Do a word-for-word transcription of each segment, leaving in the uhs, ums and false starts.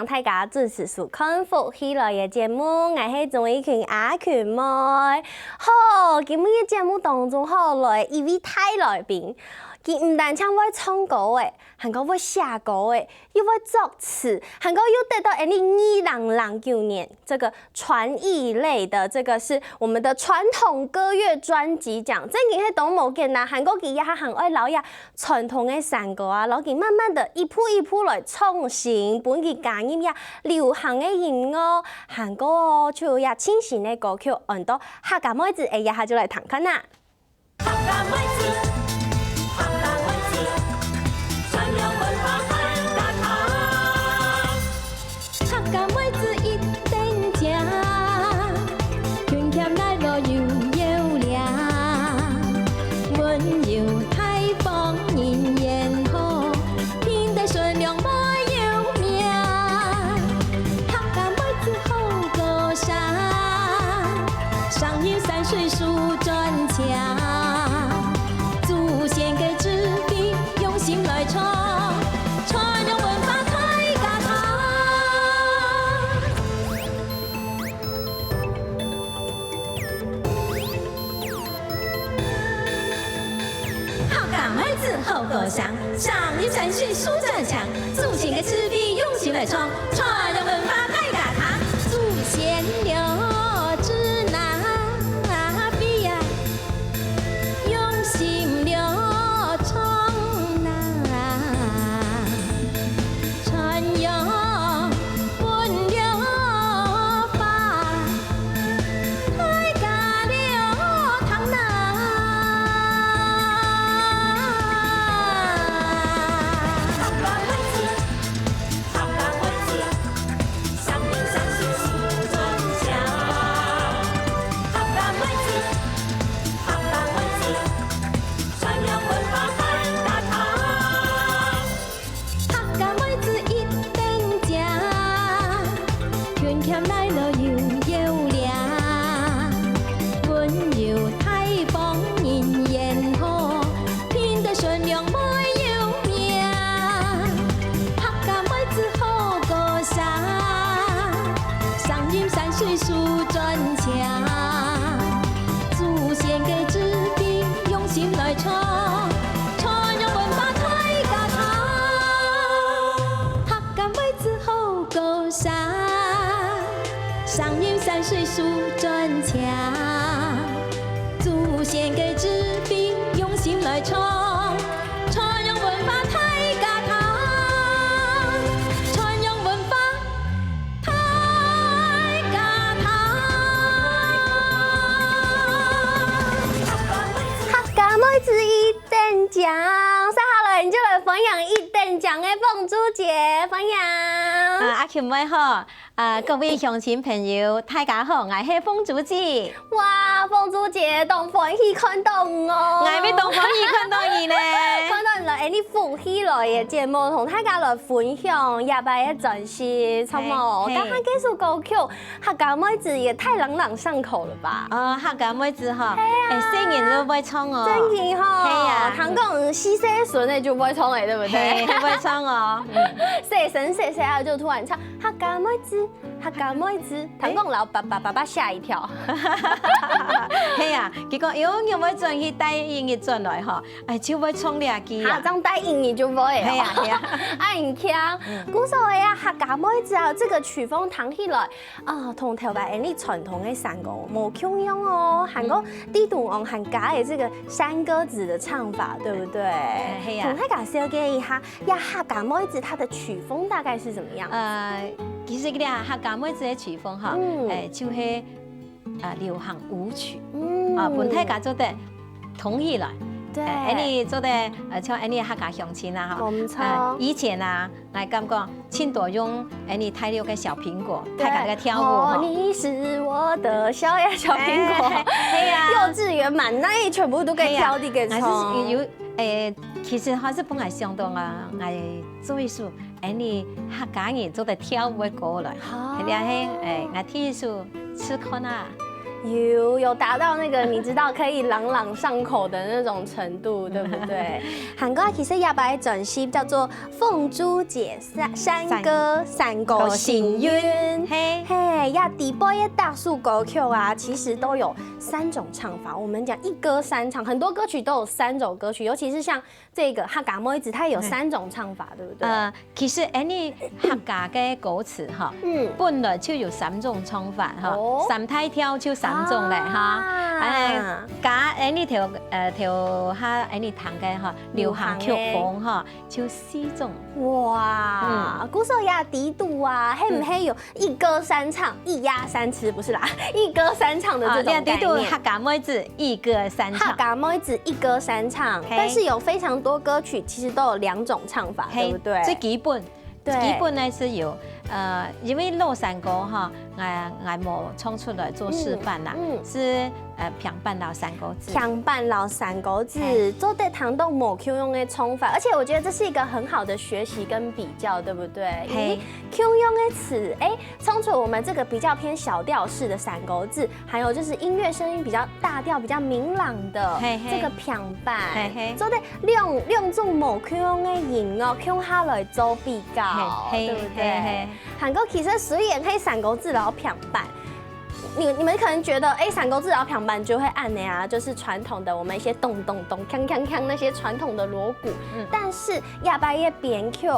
大家準時收看《福氣來了》節目，𠊎係鍾意群阿群妹。好，今日个節目當中吼，來一位大來賓，佢毋單淨會唱歌仔，還過會寫歌仔，又會作詞，還過又得到𠊎俚二零零九年這個傳藝類的，這個是我們的傳統歌樂專輯獎，真經係當無簡單，還過佢這下還愛摎這傳統个山歌啊，摎佢慢慢个一步一步來創新，分佢加入這流行个音樂，還過就這清新个歌曲，安到客家妹子，𠊎這下就來聽看啊。客家妹子，客家妹子，傳揚文化大家庭。 客家妹子一等獎，勤儉耐勞又有料，溫柔大方人緣好，品德善良無有名。客家妹子好歌聲，上有山水樹轉牆，祖先个智慧用心來唱。 傳揚文化大家庭。客家妹子好歌聲，上有山水樹轉牆，祖先个智慧用心來唱，傳揚文化大家庭。祖先留子那飛呀， 用心了唱啊，傳揚分了發，大家了聽啊。 客家妹子一等獎，勤儉耐勞又有料，溫柔大方人緣好，品德善良無有名。客家妹子好歌聲，上有山水樹轉牆，祖先个智慧用心來唱，傳揚文化大家庭。 客家妹子好歌聲，上有山水樹轉牆，祖先个智慧用心來唱，傳揚文化大家庭，傳揚文化大家庭。客家妹子一等獎，接下來𠊎俚就來歡迎一等獎个鳳珠姐，歡迎。啊，阿群妹好，啊，各位鄉親朋友，大家好，𠊎係鳳珠姐。哇，鳳珠姐，當歡喜看著你哦！𠊎乜當歡喜看著你呢。看著你來，哎，你福氣來了節目，同大家來分享這擺个專輯，著無？嘿，嘿。剛剛這首歌曲 客家妹子也太朗朗上口了吧？哦，客家妹子吼，係啊。哎，細人就會唱哦。真个吼，係啊。聽講四歲孫仔就會唱了，對不對？係，會唱哦。嗯。細聲細聲啊，就突然唱客家妹子，客家妹子，聽講摎爸爸爸爸嚇一跳。係啊，結果又又會轉去帶音樂轉來吼，哎，就會唱這句啊。啊，這樣帶音樂就會了。係啊，係啊。恁慶，嗯。故所个啊，客家妹子啊，這個曲風聽起來 啊，同頭擺𠊎俚傳統个山歌無共樣哦，還過地動王還加了這個山歌子的唱法，對不對？哎，係啊。同大家紹介一下，呀，客家妹子她的曲風大概是怎麼樣？呃，其實這客家妹子的曲風哈，嗯。哎，就係，呃，流行舞曲，嗯。啊，分大家做得動起來。對。哎，𠊎俚做得，呃，像𠊎俚客家鄉親啊，哈，沒錯。呃，以前啊， 來感覺盡多用𠊎俚大陸个小蘋果，大家个跳舞吼。哦，你是我的小呀小蘋果。哎，係啊。幼稚園滿哪全部都可以跳，係啊。都可以唱。還係有，誒，其實還係分𠊎想到啊，𠊎做一首𠊎俚客家人做得跳舞个歌來。好。這係，誒，𠊎第一首試看啊。有，有達到那個你知道可以朗朗上口的那種程度，對不對？還過其實這擺專輯叫做《鳳珠姐山山歌山歌新韻》。嘿。嘿，這底背个大數歌曲啊，其實都有三種唱法。我們講一歌三唱，很多歌曲都有三種歌曲，尤其是像這個客家妹子，它有三種唱法，對不對？呃，其實恁呢客家个歌詞哈，嗯。本來就有三種唱法哈，哦。三大調就三種咧哈。啊。哎，加恁呢頭，呃，頭下恁呢聽个哈，流行曲風哈，就四種。哇，嗯。故所這底肚啊，係毋係有一歌三唱、一鴨三吃，不是啦，一歌三唱的這種概念？啊，這底肚客家妹子一歌三唱。客家妹子一歌三唱，嘿。但是有非常多歌曲其實都有兩種唱法，嘿，對不對？最基本，對。基本呢是有，呃，因為老山歌哈，𠊎，𠊎無唱出來做示範啦，嗯，嗯。是，呃，平板摎山歌子。平板摎山歌子，嘿。做得聽到無共樣个唱法，而且我覺得這是一個很好的學習跟比較，對不對？嘿。因為共樣个詞，哎，唱出我們這個比較偏小調式的山歌子，還有就是音樂聲音比較大調、比較明朗的嘿嘿。這個平板，嘿嘿。做得兩，兩種無共樣个音樂共下來做比較，嘿嘿，對不對？嘿嘿。還過其實雖然係山歌子摎平板，你，你們可能覺得，哎，山歌子摎平板就會恁呢啊，就是傳統的我們一些咚咚咚、鏘鏘鏘那些傳統的鑼鼓，嗯。但是這擺个編曲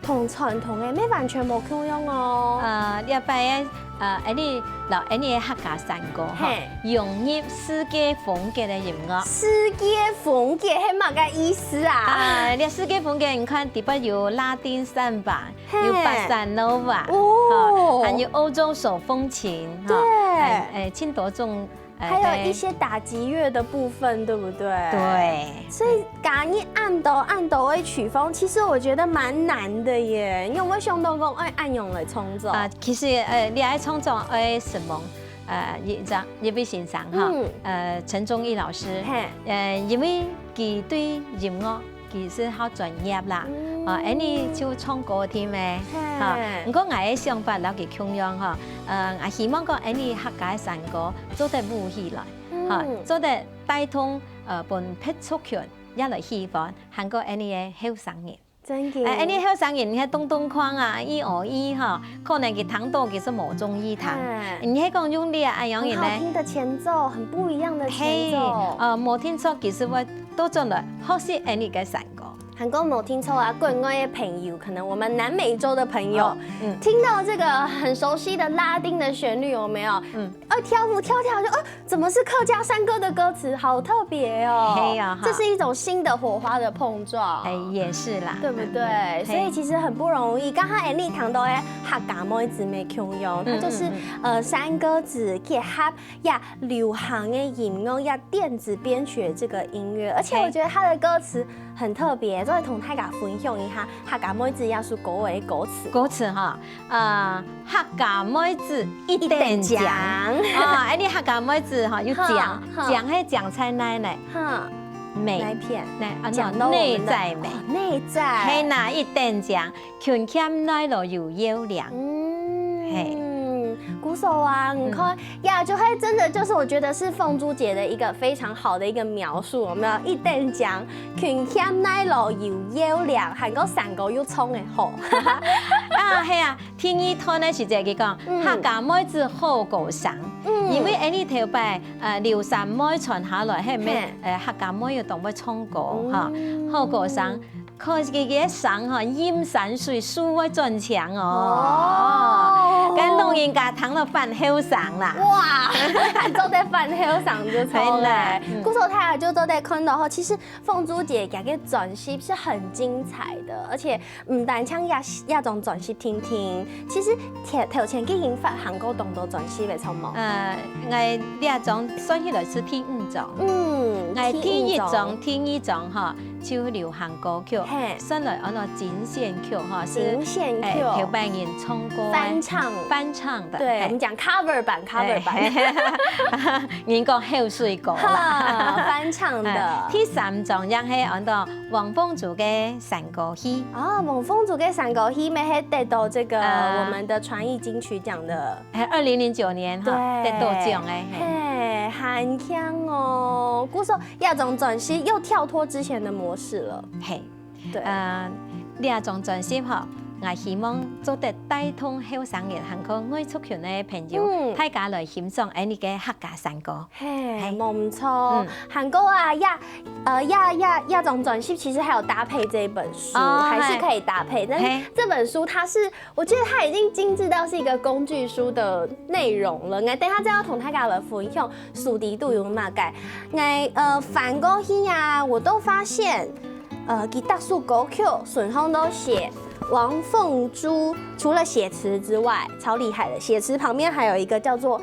同傳統个乜完全無共樣哦。呃，這擺个，呃，恁呢，摎恁呢个客家山歌哈，嘿。融入世界風格个音樂。世界風格係麼个意思啊？啊，這世界風格，你看，底背有拉丁samba，嘿。有bossa nova，哦。哈，還有歐洲手風琴，哈，對。還，誒，盡多種 哎，還有一些打擊樂的部分，對。對不對？對。所以加入恁多恁多个曲風，其實我覺得蠻難的耶。你有沒有想到講愛恁樣來創作？啊，其實，呃，你愛創作愛承蒙，呃，一張，一位先生哈，嗯。呃，陳忠義老師，嘿。呃，因為佢對音樂 其實好專業啦，嗯。哦，恁呢就唱歌添咩，嘿。哈。毋過𠊎个想法摎佢共樣吼，呃，𠊎希望講恁呢客家个山歌做得舞起來，嗯。哈，做得帶動，呃，分別族群也來喜歡，還過恁呢个後生人。真个。哎，恁呢後生人，你看咚咚哐啊，咿哦咿吼，可能佢聽到其實無中意聽。嘿。你係講用這恁樣个呢？很好聽的前奏，很不一樣的前奏。嘿，呃，無定著其實會倒轉來學習恁呢个山歌。 還過無定著啊，國外个朋友，可能我們南美洲的朋友，哦，嗯。聽到這個很熟悉的拉丁的旋律，有沒有？嗯。要跳舞，跳跳就，哦，怎麼是客家山歌的歌詞？好特別哦。嘿呀，哈。這是一種新的火花的碰撞。哎，也是啦。對不對？嗯，嗯，嘿。所以其實很不容易。剛剛Annie談到个客家妹子乜共樣，她就是，嗯，嗯，嗯。呃，山歌子結合 呀，流行个音樂呀，電子編曲的這個音樂，而且我覺得他的歌詞很特別，做得同大家分享一下客家妹子這首歌个歌詞。歌詞哈，呃，客家妹子一等獎。一等獎。哦，恁呢客家妹子哈，有獎，哈，哈。獎係獎在哪呢？哈。美。哪一片？那，啊，講到我們的，內在美。哦，內在。嘿吶，一等獎， 勤儉耐勞又要領。嗯，嘿。故所啊，你看，嗯。呀，就會真的就是我覺得是鳳珠姐的一個非常好的一個描述，有沒有？一等獎，勤儉耐勞又要領，還過山歌又唱得好。啊，係啊，第二段个時節佢講，嗯。客家妹子好過生，嗯。因為恁呢頭擺，呃，劉三妹傳下來，係毋係，嘿。呃，客家妹又當會唱歌，嗯。哈，好過生。 可是佢个聲吼，飲山水，樹會轉強哦。哦。該老人家聽了反後生啦。哇，還做得反後生就錯了。係啦，嗯。故所大家就做得看到吼，其實鳳珠姐佢个專輯是很精彩的，而且毋單淨這，這張專輯定定，其實頭，頭前佢已經發行過當多專輯了，著無？呃，𠊎這張算起來是第五張。嗯，𠊎第一張、第五張。第二張吼， 就流行歌曲，嘿。算來安到金線曲吼，是，金線曲。哎，頭擺人唱歌个，翻唱。翻唱个，對，嘿。我們講cover版，cover版。哎，人講口水歌啦。哈，翻唱的。哎，第三張正係安到黃鳳珠个山歌戲。哦，黃鳳珠个山歌戲，乜係得到這個，呃。我們的傳藝金曲獎的 哎，二零零九年哈，對。得到獎个，嘿。嘿，還慶哦，故所這張專輯又跳脫之前的模式了。嘿，對，呃，這張專輯吼，𠊎希望做得帶動後生人還過外族群个朋友，嗯，大家來欣賞恁呢个客家山歌。嘿，嘿，無毋著。嗯，還過啊，這，呃，這，這，這張專輯其實還有搭配這一本書，哦，還是可以搭配，但是，嘿，這本書它是 我覺得它已經精緻到是一個工具書的內容了。𠊎等下再要同大家來分享書裡肚有麼个。𠊎，呃，翻過去啊，我都發現，呃，佢逐首歌曲順風都寫王鳳珠，除了寫詞之外，超厲害的。寫詞旁邊還有一個叫做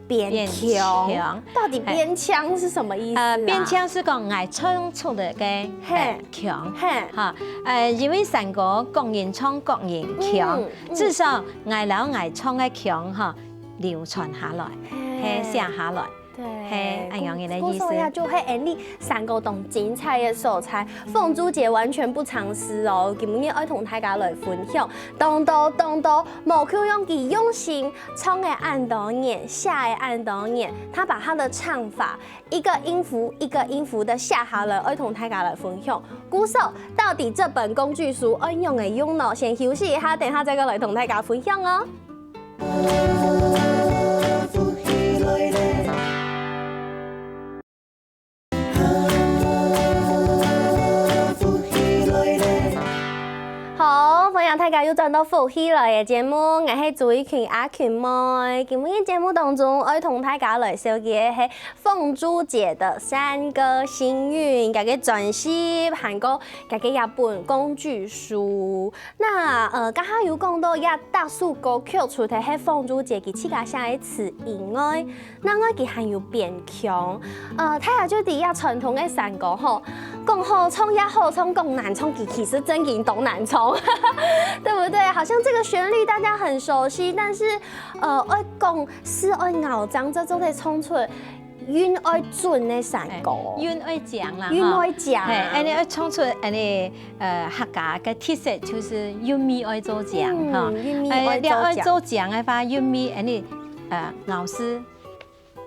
編腔。編腔。到底編腔是什麼意思啊？呃，編腔係講𠊎唱出來个，嘿，呃，腔。嘿。哈，呃，因為山歌各人唱各人腔，嗯，嗯。至少𠊎摎𠊎唱个腔哈，流傳下來，嘿，寫下來。對，嘿，恁樣个意思。故所這就係恁呢山歌當精彩个所在。鳳珠姐完全不藏私哦，今日愛同大家來分享，當多當多 無共樣佢用心唱个恁多年，寫个恁多年，他把他的唱法一個音符一個音符的寫下來，愛同大家來分享。故所，到底這本工具書愛仰仔用呢？先休息一下，等下再過來同大家分享哦。 好，歡迎大家又轉到福氣來了節目，𠊎係朱一群阿群妹。今晡日節目當中，愛同大家來紹介个係鳳珠姐的山歌新韻，佢个專輯，還過佢个一本工具書。那，呃，剛剛有講到這逐首歌曲，除了係鳳珠姐佢自家寫个詞以外， 另外佢還有編腔。呃，大家就知這傳統个山歌吼，講好唱也好唱，講難唱，佢其實真經當難唱，對不對？好像這個旋律大家很熟悉，但是，呃，愛講係愛咬章，這做得唱出韻愛準个山歌。哎，韻愛靚啦，韻愛靚。哈。嘿，恁呢愛唱出恁呢，呃，客家个特色，就係韻味愛做靚，嗯，哈。韻味愛做靚。哎，愛做靚个話，韻味恁呢，呃，咬字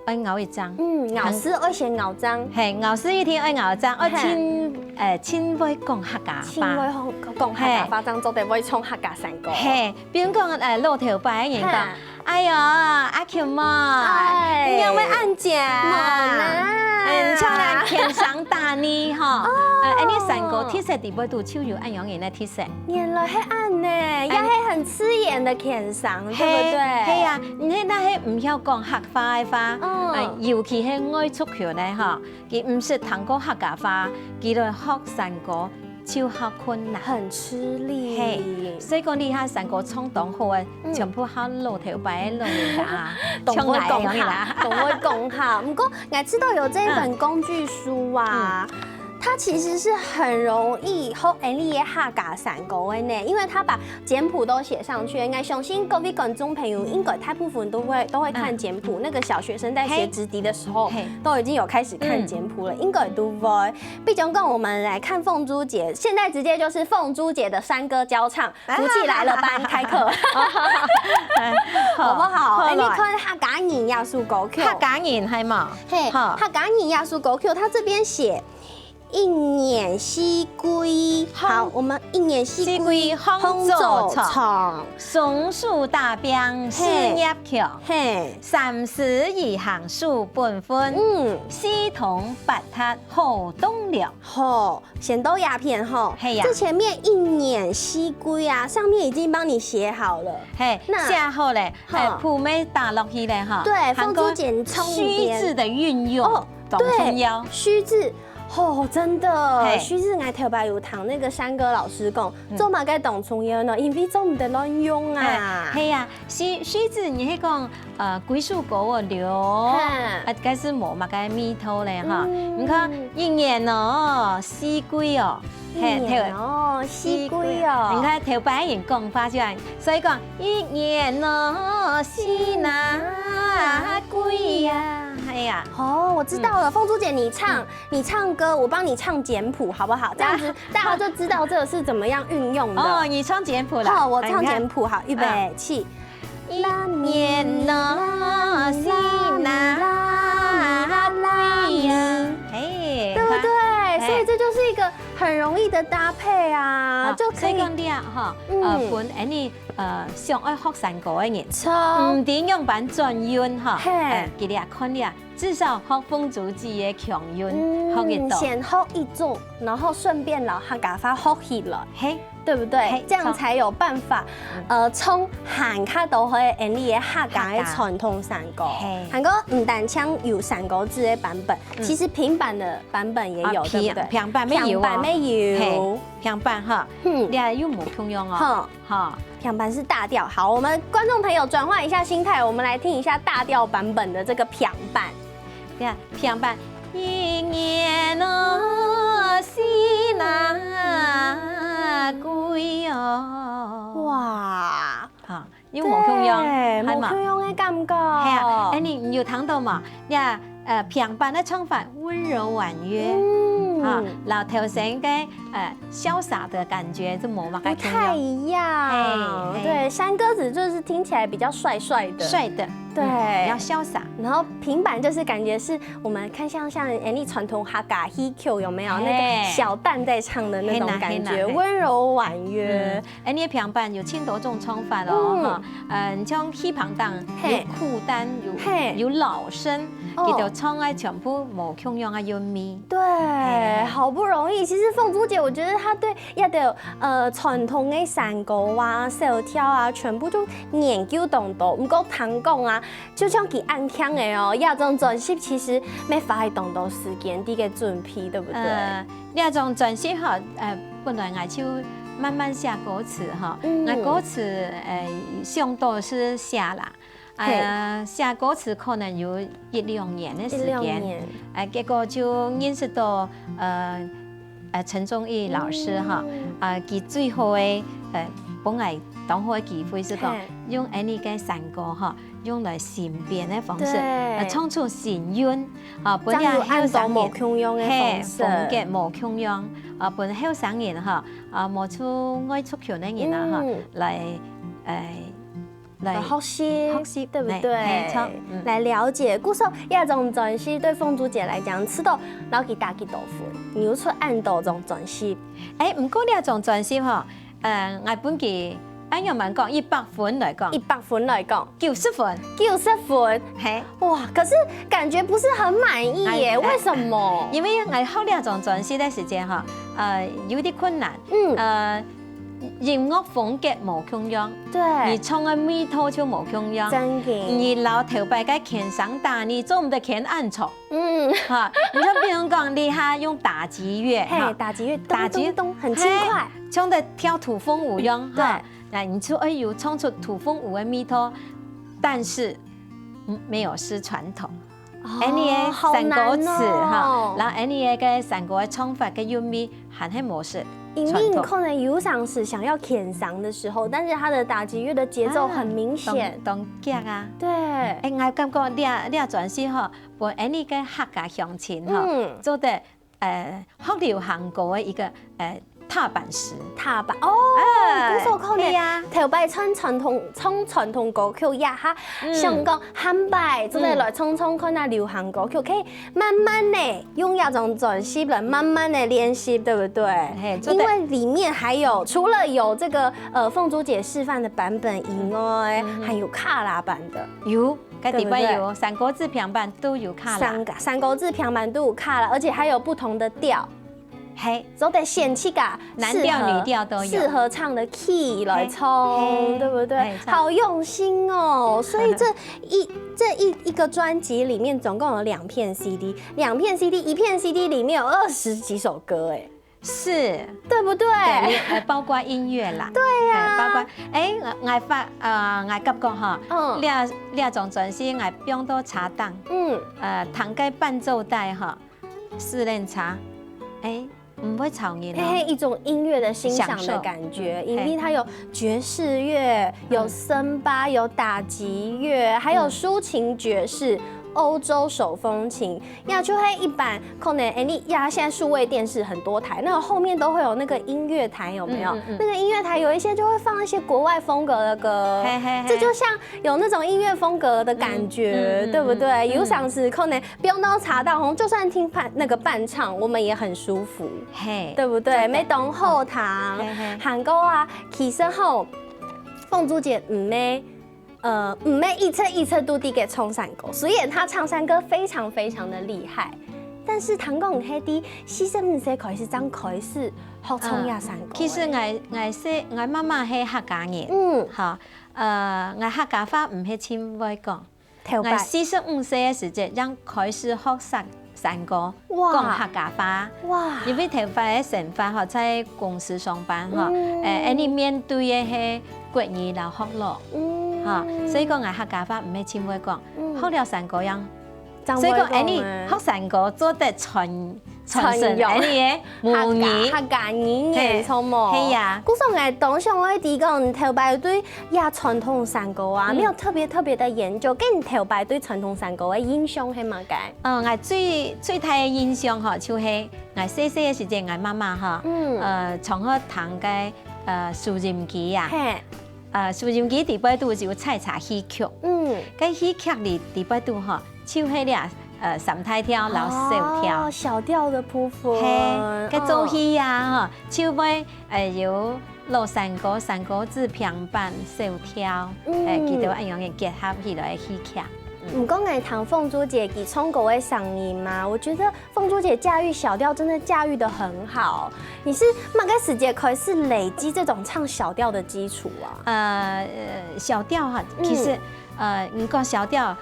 愛咬一張。嗯，咬字愛先咬章。嘿，咬字一定愛咬章，愛盡，嘿，呃，盡會講客家話。盡會講，講客家話，嘿，正做得會唱客家山歌。嘿，比如講，呃，老頭擺个人講，嘿，哎喲，阿群妹，哎，你仰會恁靚？無啦。嗯，像人天生打你吼，哦，呃，恁呢山歌，其實裡背肚就有恁樣个特色。 原來係恁呢，也係很刺眼的天生，對不對？嘿，嘿呀，你看那些毋曉講客話个話，嗯，呃，尤其係外族群个吼，佢毋識聽過客家話，佢來學山歌就較困難。很吃力。嘿，所以講你看山歌唱當好个，嗯，全部較老頭擺个老人家啊，當會講客，像𠊎个樣啦。當會講客。毋過，𠊎知道有這一本工具書啊，嗯。嗯。 它其實是很容易學恁呢个客家山歌个呢，因為它把簡譜都寫上去。𠊎相信各位觀眾朋友應該大部分都會，都會看簡譜，嗯。那個小學生在寫直笛的時候，嘿。都已經有開始看簡譜了，嗯。應該都會。畢竟跟我們來看鳳珠姐，現在直接就是鳳珠姐的山歌教唱，福氣來了班開課。好不好？好，好來。哎，你看客家人這首歌曲。客家人係無？嘿，好。客家人這首歌曲，它這邊寫 一年四季，好，好。我們一年四季四季攏做唱，攏做唱。松樹打拚事業強，嘿。嘿。三十而行守本分，嗯。四通八達好棟樑。好，先到這片吼。嘿呀。這前面一年四季啊，上面已經幫你寫好了。嘿，那寫好了，嘿，好。譜也打落去了哈。對，還過鳳珠姐你唱一遍。虛字的運用。哦， 當重要。對，虛字，吼，真的，嘿。虛字𠊎頭擺有聽那個山歌老師講，嗯。做麼个當重要呢？因為做毋得亂用啊。哎，係啊，虛，虛字你係講，呃，歸首歌哦，了，哈。啊，該係無麼个味道咧，哈。嗯。你看，一年哦，四季哦，嘿，一年哦，頭，四季哦。你看，頭擺人講話就恁，所以講，一年哦，四那季呀。 哎呀。哦，我知道了，嗯。鳳珠姐，你唱，嗯。你唱歌，我幫你唱簡譜，好不好？這樣子，啊。大家就知道這個是怎麼樣運用的。哦，你唱簡譜了。好，我唱簡譜，哎，你看。好，預備，嗯。起。一年咯，是那很容易的搭配啊，就可以。所以講這下哈，呃，分恁呢呃想愛學山歌个人，毋知仰般轉運哈，嘿，佢這看這，至少學鳳珠姐个腔韻，學一到。先學一種，然後順便摎客家話學起來，嘿，對不對？這樣才有辦法，呃，唱還較多个恁呢个客家个傳統山歌。嘿，還過毋單淨有山歌子个版本，其實平板的版本也有，對不對？平板也有，平板也有。 平板哈，嗯，你看又無共樣哦。哈，平板是大調。好，我們觀眾朋友轉換一下心態，我們來聽一下大調版本的這個平板。對啊，平板。一年哦，四那歸哦。哇，哈， 又無共樣，對，無共樣个感覺。係啊，恁呢你有聽到無？這呃平板个唱法溫柔婉約，嗯，啊，摎頭先个呃瀟灑的感覺就無麼个共樣。不太一樣。嘿，對，山歌子就是聽起來比較帥帥的。帥的，對，要瀟灑。然後平板就是感覺是我們看像像恁呢傳統客家戲曲有沒有那個小旦在唱的那種感覺，溫柔婉約。 恁呢平板有盡多種唱法哦，哈，嗯，像戲棚頂有คู่旦，有，有老生，佢兜唱个全部無共樣个韻味。對，好不容易，其實鳳珠姐，我覺得她對這兜呃傳統个山歌啊、小調啊，全部都研究當多。毋過聽講啊， 就像佢恁慶个哦，這張專輯其實愛花當多時間在該準備，對不對？呃，這張專輯哈，呃，本來𠊎就慢慢寫歌詞哈，嗯，𠊎歌詞呃想到係寫啦，呃，寫歌詞可能有一兩年个時間，一兩年，呃，結果就認識到呃。 呃陳忠義老師哈，啊佢最好个呃分𠊎當好个機會係講用恁呢个山歌哈，用來新編个方式，呃唱出新韻，啊分這後生人，無共樣个方式，風格無共樣，啊分後生人哈，啊無出外出群个人啊哈，來呃 來學習，學習，對不對？來了解。故所這張專輯對鳳珠姐來講，試著摎佢打幾多分？你有出恁多張專輯？哎，毋過這張專輯吼，呃，𠊎分佢，恁樣慢講，一百分來講，一百分來講，九十分，九十分，嘿，哇！可是感覺不是很滿意耶，為什麼？因為𠊎學這張專輯个時間吼，呃，有點困難，嗯，呃。 音樂風格無共樣，對，你唱个味道就無共樣，真个，你摎頭擺个牽聲打，你做毋得牽恁長，嗯，哈，你就比如講，你哈用打擊樂，嘿，打擊樂，打擊咚咚咚，很輕快，像在跳土風舞樣，哈，對，那你就愛有唱出土風舞个味道，但是，嗯，沒有失傳統。 恁呢个山歌詞哈，然後恁呢个山歌个唱法个韻味還係無失傳統。因為可能有當時想要牽聲的時候，但是它的打擊樂的節奏很明顯，當當遽啊。對，哎，𠊎感覺這這專輯吼，分恁呢个客家鄉親吼，做得呃學流行歌个一個呃 踏板石。踏板哦，哎，故所可能，對啊，頭擺唱傳統唱傳統歌曲，這下想講下擺做得來唱唱看啊流行歌曲，可以慢慢的用這張專輯來慢慢的練習，對不對？嘿，做得。因為裡面還有除了有這個呃鳳珠姐示範的版本以外，還有卡拉版的。有，該底背有，對不對？山歌子平板都有卡拉。山山歌子平板都有卡拉，而且還有不同的調。 嘿，做得選自家男調女調都有，適合唱的key來唱，對不對？好用心哦！所以這一這一一個專輯裡面總共有兩片CD，兩片CD，一片CD裡面有二十幾首歌，哎，是，對不對？對，呃，包括音樂啦，對呀，包括，哎，𠊎發，呃，𠊎感覺哈，嗯，這這張專輯𠊎放到車頂，嗯，呃，彈个伴奏帶哈， 四輪車，哎，毋會吵人哦。嘿嘿，一種音樂的欣賞的感覺，因為它有爵士樂、有森巴、有打擊樂，還有抒情爵士。歐洲手风琴，也就係一般可能，哎，你呀，現在數位電視很多台，那後面都會有那個音樂台，有沒有？嗯，嗯，嗯。那個音樂台有一些就會放一些國外風格的歌，嘿，嘿，嘿。這就像有那種音樂風格的感覺，嗯，嗯，嗯，對不對？嗯，嗯。有像是可能不用到茶道，好像就算聽伴，那個伴唱，我們也很舒服，嘿，對不對？真的。乜當好聽。嘿，嘿。還過啊，其實吼，鳳珠姐毋係，呃，毋係一直一直都在該唱山歌，雖然她唱山歌非常非常的厲害，但是聽講你係在四十五歲開始正開始學唱這山歌的。嗯，其實𠊎，𠊎係，𠊎媽媽係客家人，嗯。吼，呃，𠊎客家話毋係盡會講。 頭擺。𠊎四十五歲个時節，正開始學山，山歌，哇。講客家話。哇。因為頭擺个生活吼，在公司上班吼，嗯。呃，恁呢面對个係國語摎學老，嗯。吼，所以講𠊎客家話毋係盡會講，嗯。學了山歌正，正會講欸。所以講恁呢學山歌做得傳 傳承恁呢个母語。客家，客家語言，嘿，著無？係啊。故所𠊎當想愛知講，你頭擺對這傳統山歌啊，嗯。沒有特別特別的研究，該你頭擺對傳統山歌个印象係麼个？嗯，𠊎最，最大个印象吼，就係𠊎細細个時節，𠊎媽媽吼，嗯。呃，常好聽个，呃，收音機啊。嘿。呃，收音機底背肚就採茶戲曲。嗯。該戲曲裡，底背肚吼， 就係這，呃，三大調摎小調。哦，小調的部分。嘿，該做戲啊，嗯。吼，就會，呃，有老山歌、山歌子、平板、小調，嗯。呃，佢兜恁樣个結合起來个戲曲。嗯。毋過𠊎聽鳳珠姐佢唱歌个聲音嘛，我覺得鳳珠姐駕馭小調真的駕馭得很好。你是麼个時節開始累積這種唱小調的基礎啊？呃，呃，小調哈，嗯。其實，呃，你講小調，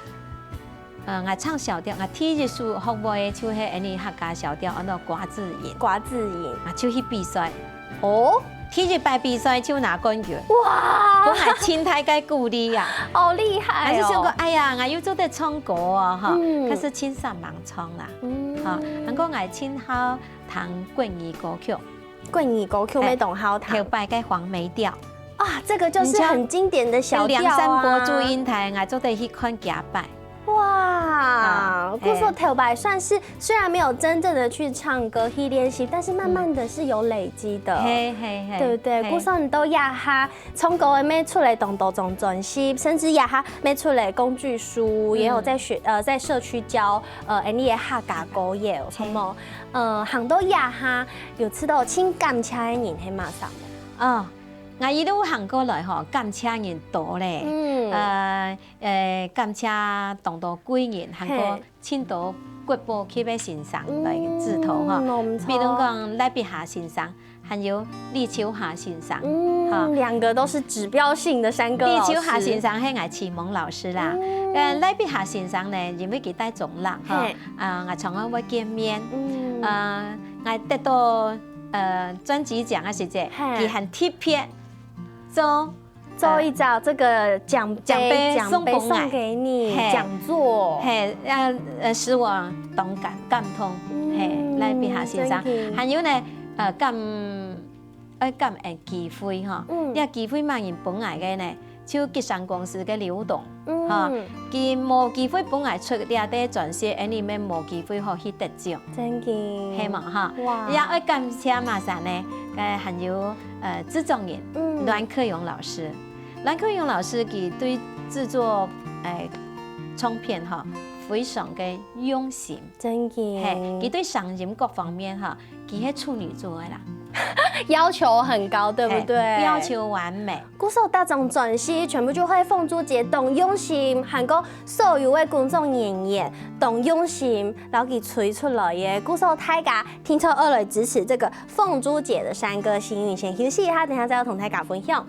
呃，𠊎唱小調，𠊎第一首學會个就係恁呢客家小調，安到瓜子仁。瓜子仁。啊，就去比賽。哦？第一擺比賽就拿冠軍。哇！分𠊎盡大个鼓勵啊。好厲害哦。還係想講，哎呀，𠊎又做得唱歌哦，吼，嗯。但是盡煞吂唱啦。嗯。吼，毋過𠊎盡好聽國語歌曲。 國語歌曲乜當好聽。欸，頭擺个黃梅調。啊，這個就是很經典的小調啊。你像，在梁山伯祝英台，𠊎做得去看幾擺。哇，嘿。故所頭擺算是，雖然沒有真正的去唱歌、去練習，但是慢慢的是有累積的。嘿，嘿，嘿，對不對？嘿。故所你到這下，唱歌个乜出來當多張專輯，甚至這下乜出來工具書，也有在學，嗯。呃，在社區教，呃，恁呢个客家歌謠，嘿。什麼，呃，行到這下， 有試著盡感謝个人係麼儕？哦，𠊎一路行過來吼，感謝人多咧。嗯。呃，呃，感謝當多貴人，還過嘿。盡多國寶級个先生來指導吼。嗯，無錯。比如講賴碧霞先生，還有李秋霞先生，嗯，吼。兩個都是指標性的山歌老師。李秋霞先生係𠊎啟蒙老師啦。嗯。呃，賴碧霞先生呢，因為佢戴中冷吼，嘿。啊，𠊎常常會見面。嗯。呃， 𠊎得到，呃，專輯獎个時節，嘿。佢還特別做，做一張這個獎杯，呃，獎杯送分𠊎。獎杯送給你，嘿。講座。嘿，呃，呃，使我當感，感動。嗯，嘿，賴碧霞先生。真的。還有呢，呃，感，愛感恩機會吼。嗯。這機會麼人分𠊎个呢？ 就吉祥公司个劉董，嗯。吼，佢無機會分𠊎出這塊專輯，恁呢乜無機會好去得獎。真个。係無吼？哇。也愛感謝麼儕呢？呃，還有，呃，製作人，嗯。欒克勇老師。欒克勇老師佢對製作，呃，唱片吼，非常个用心。真个。嘿，佢對聲音各方面吼， 佢係處女座个啦。要求很高，對不對？嘿，要求完美。故所逐張專輯全部就係鳳珠姐當用心，還過所有个工作人員當用心，摎佢催出來个。故所大家定著愛來支持這個鳳珠姐的山歌。先休息一下，等下再來同大家分享。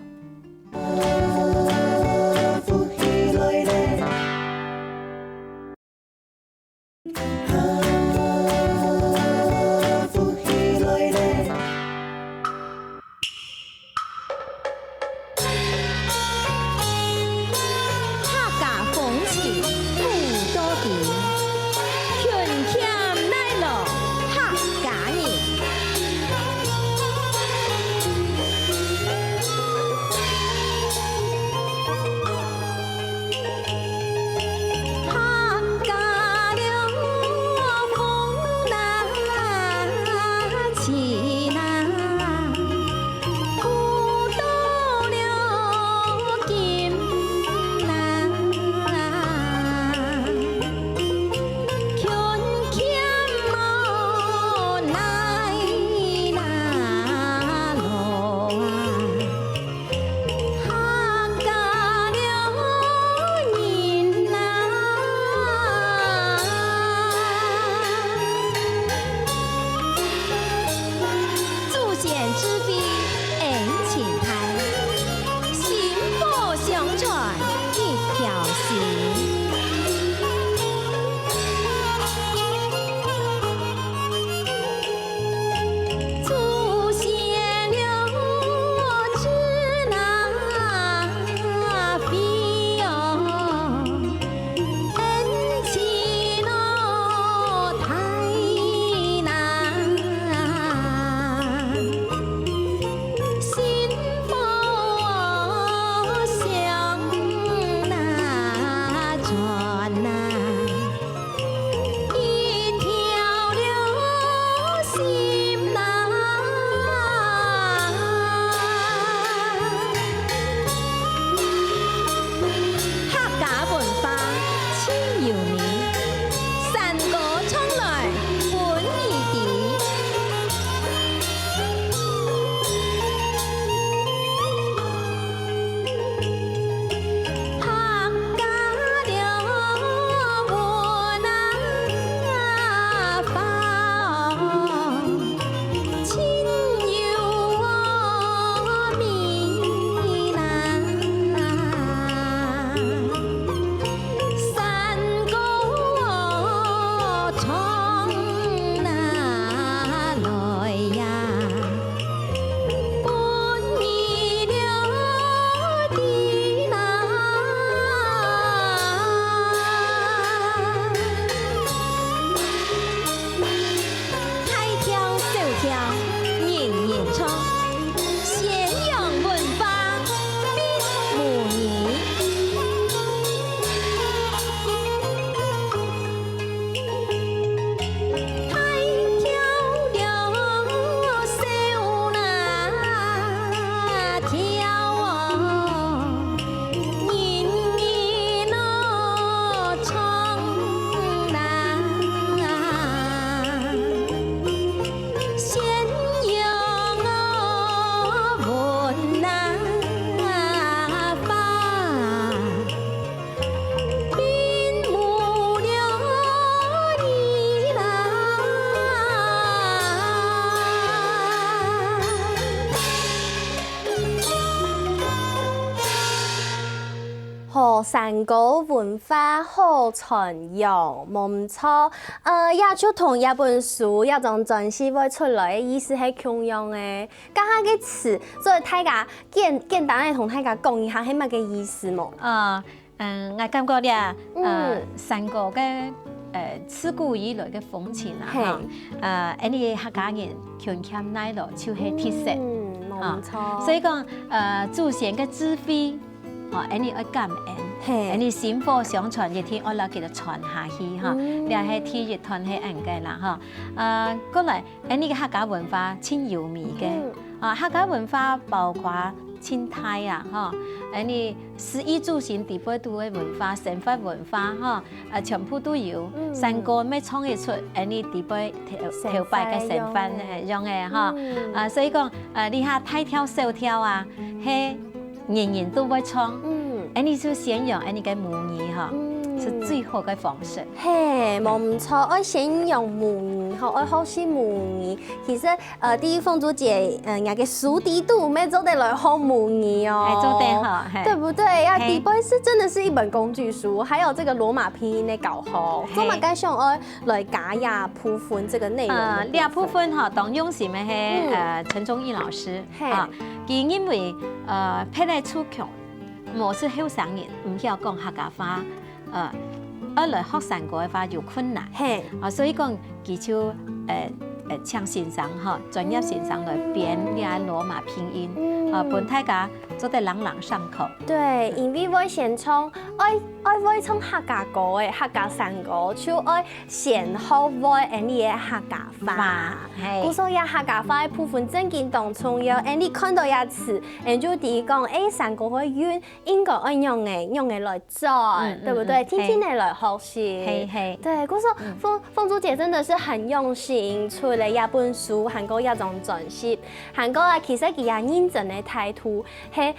哦，山歌文化好傳揚，無毋著。呃，也就同這本書、這張專輯會出來个意思係共樣个。這下个詞，做得大家簡簡單个同大家講一下，係麼个意思無？啊，嗯，𠊎感覺這，呃，嗯。山歌个，呃，自古以來个風情啊，嘿。哈，呃，𠊎俚客家人勤儉耐勞就係特色。嗯，無毋著。啊，所以講，呃，祖先个智慧， 哦，𠊎俚愛感恩，嘿。𠊎俚薪火相傳，一定愛摎佢傳下去哈。嗯。這係第一段係恁个啦哈。呃，過來，𠊎俚个客家文化盡優美个。嗯。啊，客家文化包括盡大啊哈。𠊎俚食衣住行裡背肚个文化、生活文化哈，啊，全部都有。嗯。山歌乜唱得出，𠊎俚裡背頭，頭擺个生活，生活樣个。呃，樣个哈。嗯。啊，所以講，呃，這下大調小調啊，係 人人都會唱。嗯。𠊎俚就宣揚𠊎俚个母語哈，嗯。係最好个方式。嘿，無毋著，愛宣揚母語吼，愛學習母語。其實，呃，對鳳珠姐，呃，若个書裡肚乜做得來學母語哦。哎，做得吼，嘿。對不對？呀，嘿。裡背係真的是一本工具書，還有這個羅馬拼音个教學，嘿。做麼个想愛來加這部分這個內容的部分？呃，這部分吼，當用心个係，嗯。呃，陳忠義老師。 嘿。啊，佢因為，呃，別个族群，無係後生人，毋曉講客家話，呃，愛來學山歌个話有困難。嘿。啊，所以講，佢就，呃，呃，請先生吼，專業先生來編這羅馬拼音，嗯。啊，分大家做得朗朗上口。對，因為會先唱，愛，愛會唱客家歌个，客家山歌，就愛 先學會𠊎俚个客家話。話，嘿。故所這客家話个部分正經當重要。𠊎俚看著這詞，𠊎就知講，哎，山歌个韻應該愛仰仔，仰仔來轉，嗯，嗯，對不對？嗯，定定仔來學習。嘿，嘿。對，故所，嗯。鳳，鳳珠姐真的是很用心，出了這本書，還過這張專輯，還過啊，其實佢也認真个態度，嘿，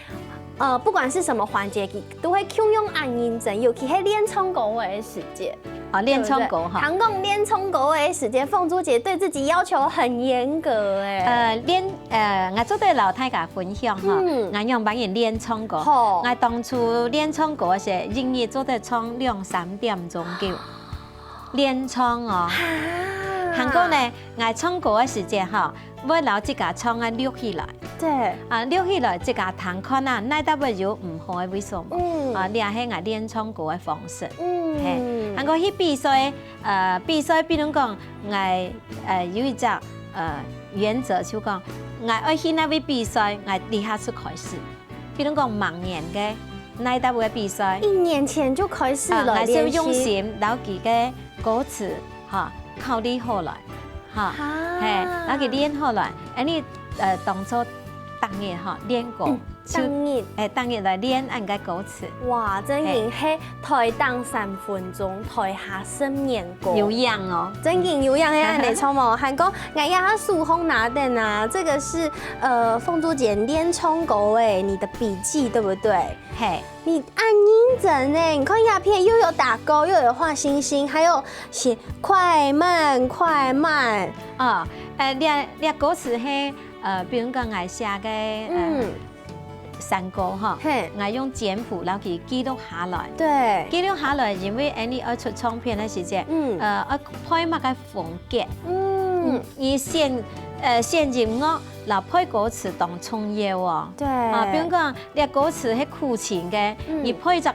呃，不管是什麼環節，佢都會共樣恁認真，尤其係練唱歌个時節。 哦，練唱歌哈。對不對？談講練唱歌个時節，鳳珠姐對自己要求很嚴格欸。呃，練，呃，𠊎做得摎大家分享哈，嗯。𠊎仰般樣練唱歌。好。𠊎當初練唱歌个時，一日做得唱兩三點鐘久。練唱哦。哈。還過呢，𠊎唱歌个時節哈， 會摎自家唱啊錄起來。對。啊，錄起來自家聽看啊，哪搭會有毋好个位所無？嗯。啊，這係𠊎練唱歌个方式。嗯。嘿，還過去比賽，呃，比賽，比如講，𠊎，呃，有一隻，呃，原則就講，𠊎愛去哪位比賽，𠊎這下就開始。比如講，明年个哪搭位比賽，一年前就開始啊，來練習。𠊎就用心，摎佢个歌詞，哈，考慮好來。 哈，哈。嘿，摎佢練好來，恁呢，呃，當作逐日哈，練歌，嗯，就，逐日。哎，逐日來練恁个歌詞。哇，真經係台頂三分鐘，台下十年功。有影哦。真經有影个，恁呢著無？還講，哎呀，他手項拿等啊，這個是，呃，鳳珠姐練唱歌欸，你的筆記對不對？嘿。 你恁認真呢，你看這片又有打勾，又有畫星星，還有寫快慢快慢。哦，呃，這，這歌詞係，呃，比如講𠊎寫个，呃，嗯。山歌哈，嘿。𠊎用簡譜摎佢記錄下來。對。記錄下來，因為恁呢愛出唱片个時節，嗯。呃，愛配麼个風格。嗯。嗯，你選，呃，選音樂，摎配歌詞當重要哦。對。啊，比如講， 這歌詞係苦情个，嗯。你配隻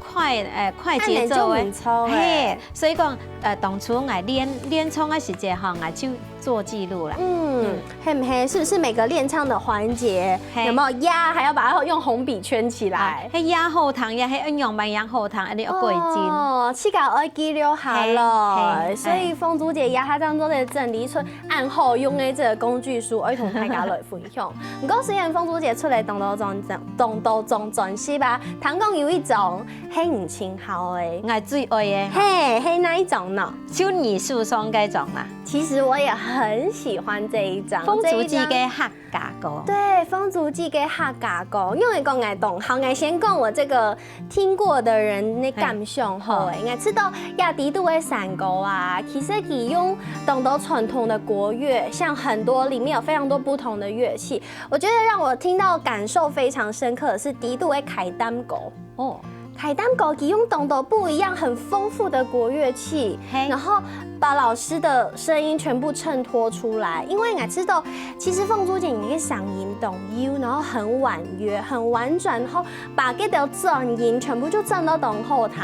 快，呃，快節奏个，恁呢就毋錯欸。嘿，所以講，呃，當初𠊎練，練唱个時節哈，𠊎就做記錄啦。嗯，嗯。係毋係？是不是每個練唱的環節，嘿。有沒有壓，還要把它用紅筆圈起來？啊，係壓好聽，也係恁樣慢樣好聽，恁呢愛改進。哦，自家愛記錄下來，嘿，嘿，所以鳳珠姐也還當做得整理出恁好用个這個工具書，愛同大家來分享。 毋過雖然鳳珠姐出了當多張，當多張專輯啊，聽講有一張係你盡好个。𠊎最愛个。嘿，係哪一張呢？就你手上該張嘛。其實我也很喜歡這一張，鳳珠姐个客家歌。這一張。對，鳳珠姐个客家歌，因為講𠊎當好，𠊎先講我這個聽過的人个感想好欸。嘿。𠊎知道這裡肚个山歌啊，其實佢用當多傳統的國樂，像很多裡面有非常多不同的樂器， 我覺得讓我聽到感受非常深刻的是裡肚个㧡擔鼓。哦。大膽个佢用當多不一樣、很豐富的國樂器，嘿然後把老師的聲音全部襯托出來。因為我知道，其實鳳珠姐你的嗓音當幼，然後很婉約、很婉轉，然後把這條轉音全部就轉到當好聽。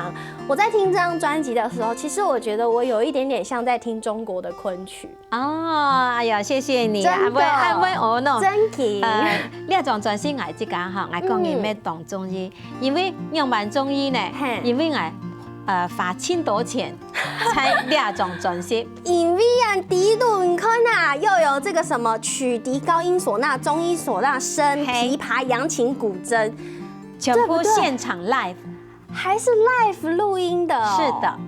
我在聽這張專輯的時候，其實我覺得我有一點點像在聽中國的昆曲。哦，哎呀，謝謝你，真的安慰安慰我喏。真的，呃，這張專輯𠊎自家哈，𠊎個人乜當中意，因為仰般中意呢嘿，因為𠊎呃花盡多錢在這張專輯，因為啊，第一度你看啊，又有這個什麼曲笛、高音嗩吶、中音嗩吶、笙、嘿琵琶、揚琴、古箏，全部對不對現場 live。還是 live 錄音的、哦。是的，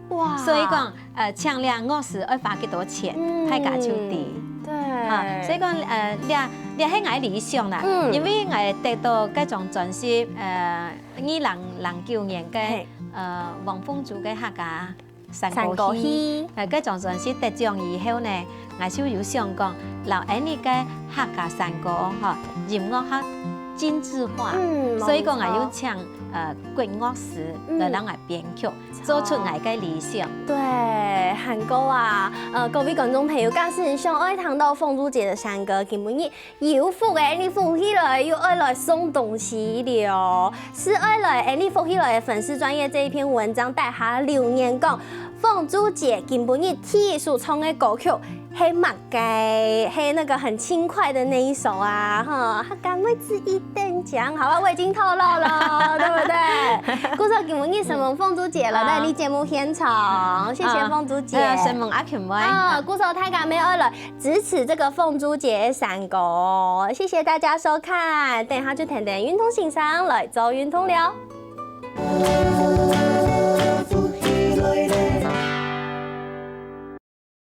哇，所以講，呃，請這樂師愛花幾多錢，嗯大家就知。對，啊，所以講，呃，這這係𠊎理想啦，嗯因為𠊎得到這張專輯，呃，二零零九年个嘿呃黃鳳珠个客家山山歌歌戲，戲，呃，這張專輯得獎以後呢，𠊎就有想講，摎恁呢个客家山歌吼，音樂較精緻化，嗯所以講沒錯𠊎有請呃國樂師嗯來摎𠊎編曲，做出𠊎个理想。對，還過啊，呃，各位觀眾朋友，假使你想愛聽到鳳珠姐的山歌，今晡日有福个，你福氣來又愛來送東西了哦。是愛來，哎，你福氣來的粉絲專頁這一篇文章底下留言講，鳳珠姐今晡日第一首唱个歌曲係麼个？係那個很輕快的那一首啊，哈，他敢會自一等獎，好吧，我已經透露了，對不對？故所今晡日承蒙鳳珠姐來到你節目現場，謝謝鳳珠姐。呃，承蒙阿琴妹。啊，故所大家乜愛來支持這個鳳珠姐的山歌，謝謝大家收看，等一下就聽聽運動先生來做運動了。